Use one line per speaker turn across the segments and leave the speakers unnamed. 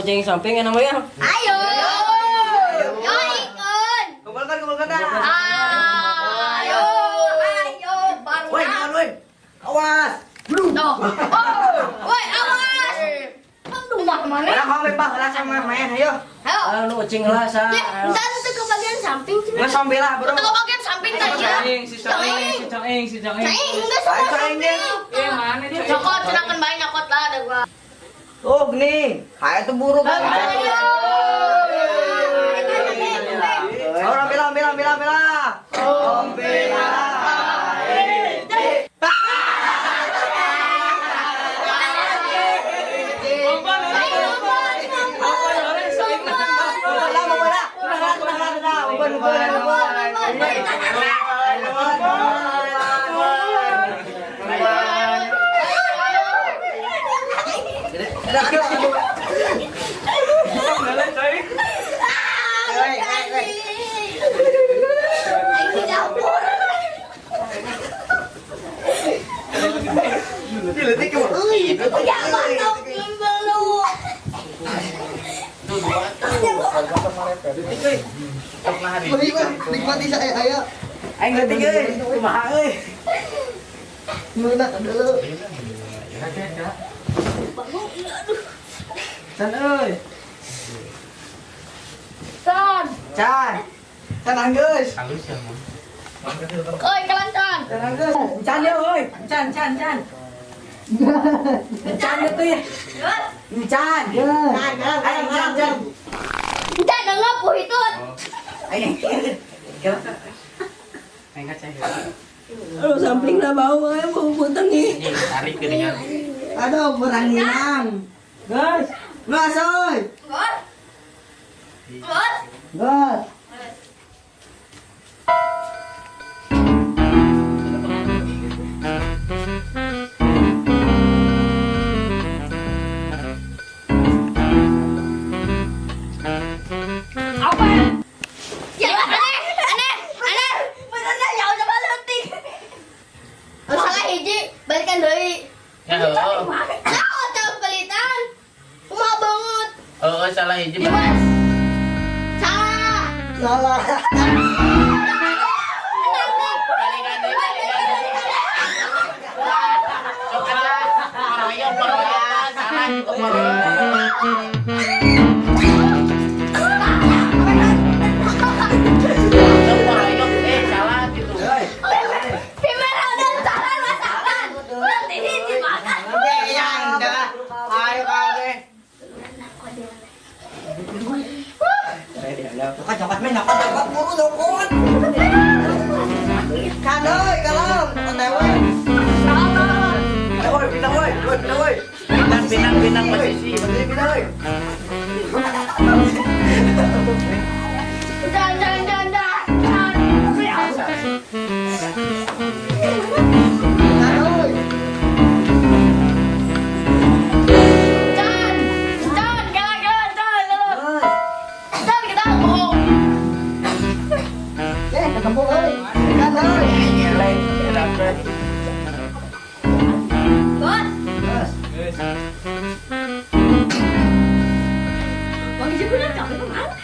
Ucing samping ya namanya.
Ayo. Yo ikut.
Kumpulkan, kumpulkan dah.
Ayo. Ayo baru.
Woi, jangan woi. Awas.
Tuh. Oh, woi awas. Aduh, mah mana?
Udah kau bebas lah sama main, ayo.
Ayo.
Ah, nu ucing lah sa.
Ya, entar tuh ke bagian samping cina.
Nggak sambil lah, bro.
Tuh ke bagian samping tadi ya.
Si Caing, si Caing, si Caing.
Caing, enggak semua
Caing,
samping.
Eh, mana Caing?
Nyokot, sedangkan bayi nyokot lah ada gua.
Oh, gini. Kayak itu buruk kan.
Ayo.
Orang bilang, bilang, bilang, bilang. Om bilang. Nikmati saya, ayo. Ayo ngerti euy, kumaha euy. Meuna dulu. Can euy.
Can.
Can. Can anggeus.
Halus ya, Mon.
Oi, kalan can.
Can anggeus.
Can ya euy. Can can can. Can itu ya.
Can. Can, ayo can, can.
Can enggak puh itu.
Ayo.
Aduh, samping lah bau euy, bau punten nih.
Tarik ke dengan.
Aduh, beranginang.
Guys,
Gas, oi.
Gol. Gol.
Gas.
Apa? Ya, aneh, aneh, aneh. Bener ya udah balik. Salah hiji, balikan deui.
Ya, heeh.
Lah, jauh balikan. Kumaha banget.
Heeh, salah hiji.
Dimas. Salah.
Salah.
Balikan deui, balikan deui. Sok atuh. Paroyok, paroyok. Salah juga paroyok. Sok paroyok, eh salah gitu.
Oi.
Gimana udah salah masalah. Nanti hiji makan.
Ayo kabeh. Cokot, cokot, men, cokot, cokot, buru, cokot. Kan, oi, kalem, OTW. Pindah, woi, pindah, woi, woi, pindah, woi.
Pinang, pinang, pinang posisi.
Posisi, pindah, woi.
Jangan, jangan, jangan, jangan.
Kan, oi.
Jangan, jangan, jangan, jangan, jangan. Jangan kita bohong.
Eh, ketemu, oi. Kan, oi.
Bos,
Gas.
bang Ibu bener kamu kemana?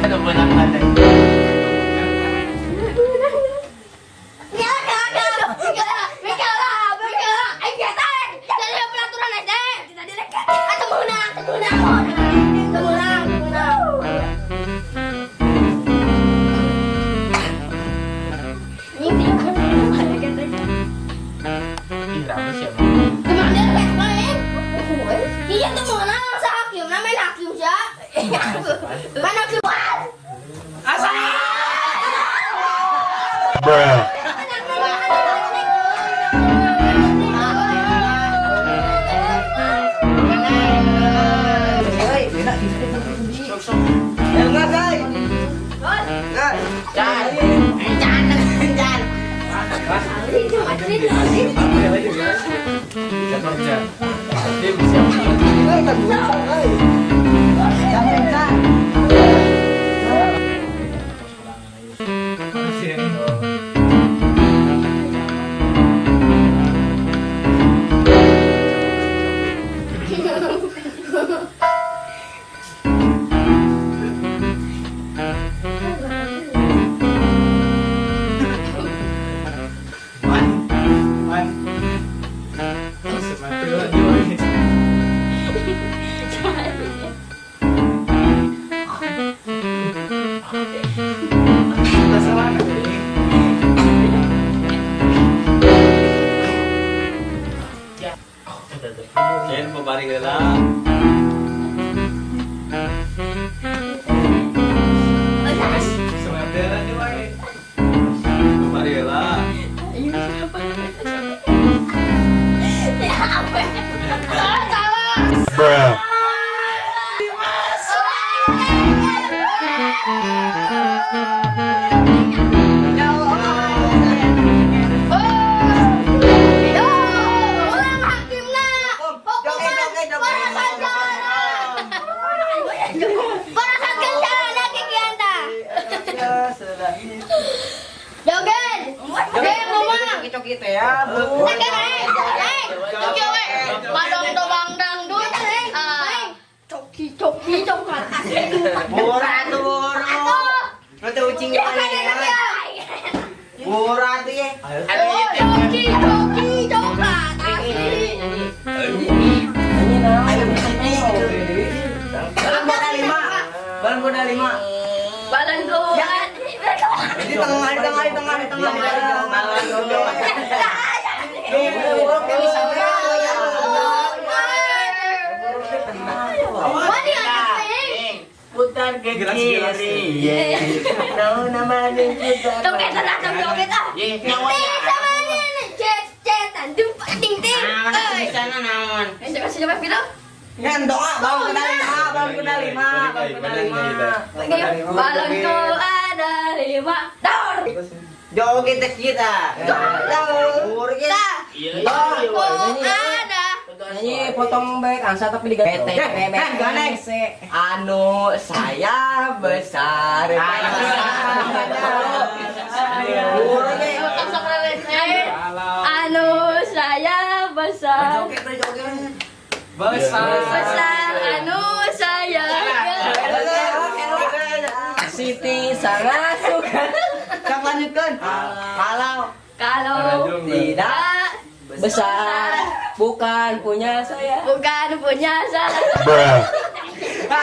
Ada benang ada.
Ya, ya, ya, ya, Mikala, Mikala, ayo kita, jadi peraturan SD. Atau menang, menang, menang, menang. Ini dia kan,
Ih, rame sih, Mon.
Gimana dia main? Iya tuh menang, sa hakim, namanya hakim siya. Mana hakim?
Asa!
Bruh.
Oi, enak,
Sok, sok.
Eh, gas, oi. Gas.
Can.
Can. Oi, kan, oi. Can, can.
Kamari heula. Semeteran di wae. Kamari heula.
Salah.
Bruh.
Yo, ulang hakimna. Hukuman para sarjana. Para sarjana kikianta. Joget. Joget ngomong.
Coki teh ya.
Naik, naik, naik. Coki we. Madong tobang dangdut. Ah. Coki, coki, coklat.
Bora tuh boro. Nanti ucing
Ya,
mana
ya,
ya? Bora tuh ya.
Coki, coki, coklat. Asli.
Nyanyi naon?
Ayo Balan boda lima. Balan boda lima.
Balan goan.
Di tengah, di tengah, di tengah, di tengah. Balan boda.
Putar ke kiri. Tahu nama putar.
Joget lah, joget ah.
Ye, nyawa
Ting
ya.
sama ini, cet cetan, dumpa ting ting.
Nah, mana tulisanna naon?
Siapa siapa gitu?
Kan doa, balon kuda lima, balon kuda lima, balon kuda lima.
Balonku ada lima. Dor.
Joget teh kita. Bur kita.
Balonku ada.
Nyanyi potong bek angsa tapi diganti.
Eh, eh, gandeng. Anu saya besar. Bur ge.
Anu saya besar.
Besar.
Besar anu saya.
Siti sangat suka.
Kang lanjutkan. Kalau
Kalau
tidak
Besar bukan punya saya.
bukan punya saya.
Bruh.
Nah,